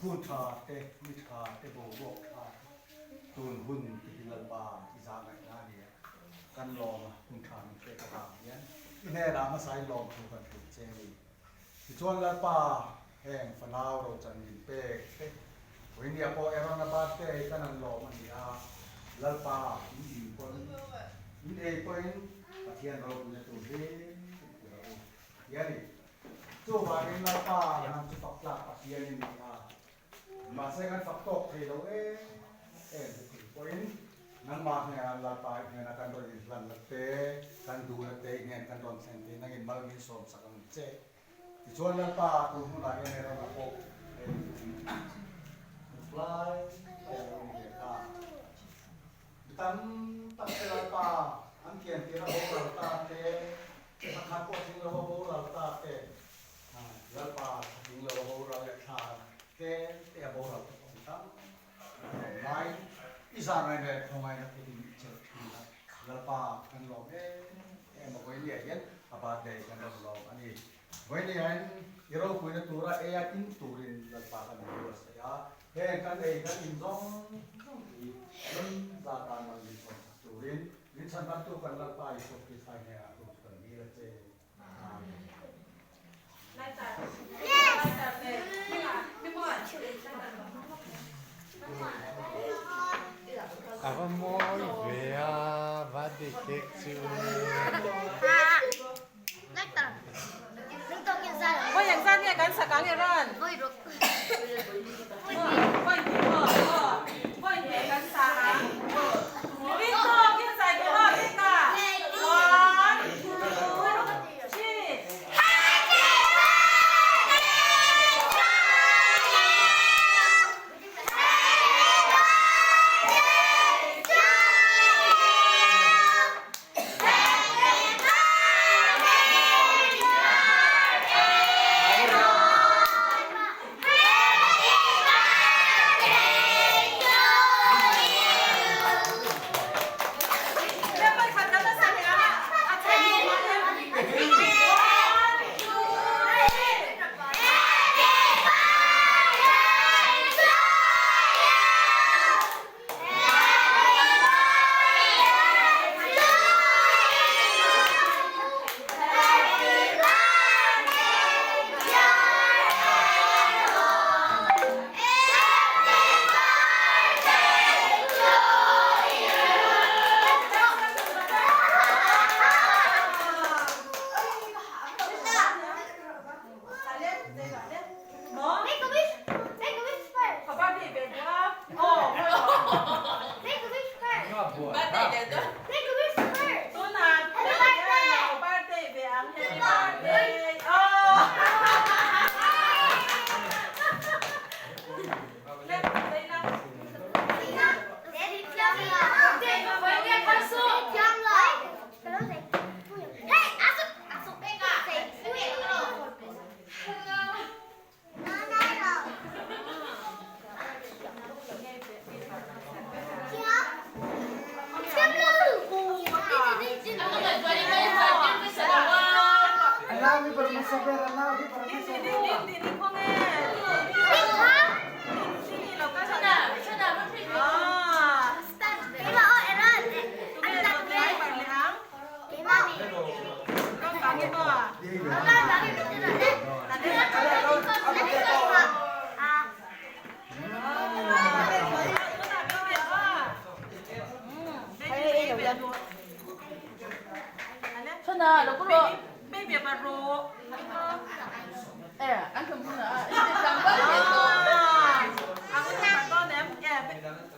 Hun tha te, ni tha te, boruak tha te, tun hun te hi Lalpa i zah ngaihna a ni a, kan lawm a, hun tha min pek avang hian i hnenah hmasain lawm thu kan hrilh che a ni. Tichuan Lalpa heng fanau rochan min pek te, Vawinia pawh Aaron-a birthday kan an lawm a ni a, Lalpa in in pawhin, in ei pawhin Pathian ropuina tur hlim in ti rawh u, a ti a ni. Chuvangin Lalpa nang chu fak tlak Pathian i ni a, mahse kan fak tawk thei lo em em chu thil pawhin nangmah hnenah Lalpa i hnenah kan rawn inhlanna te, kan duhna te i hnen kan rawn thlen te nangin mal min sawm sak ang che. Tichuan Lalpa tun hunah hian hei rawn a pawh hei hnuk lai lai a lo ni ve ta. Mi tam tak te Lalpa an thian tir a boral ta te, thla khat pawh tling lo a boral ta te, Lalpa thla tling lo a boral leh thla tlem te a boral te pawh an tam tak a awm laiin i zah ngaih leh khawngaihna kut in i chelh thin a, Lalpa kan lawm em em a, vawinia hian a birthday kan rawn lawm a ni. Vawinia hian i ropuina tura ei a in turin Lalpa kan buatsaih a, Heng kan ei kan in zawng zawng hi ram za tan man min sawm sak turin min chhan bantu kan Lalpa Isua Krista hnenah thu chu kan dil a che. Amen. A va mawi ve a birthday cake chu.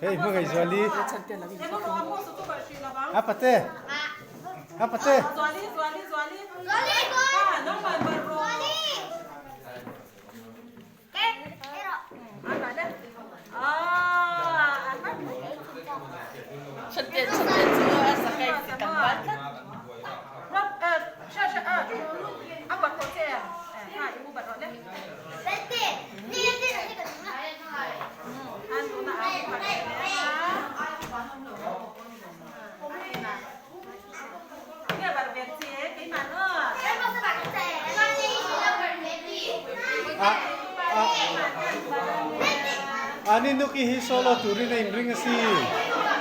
Hei hmangaih Zuali a pate a pate. Ani nuki hi solo turin a inring asin.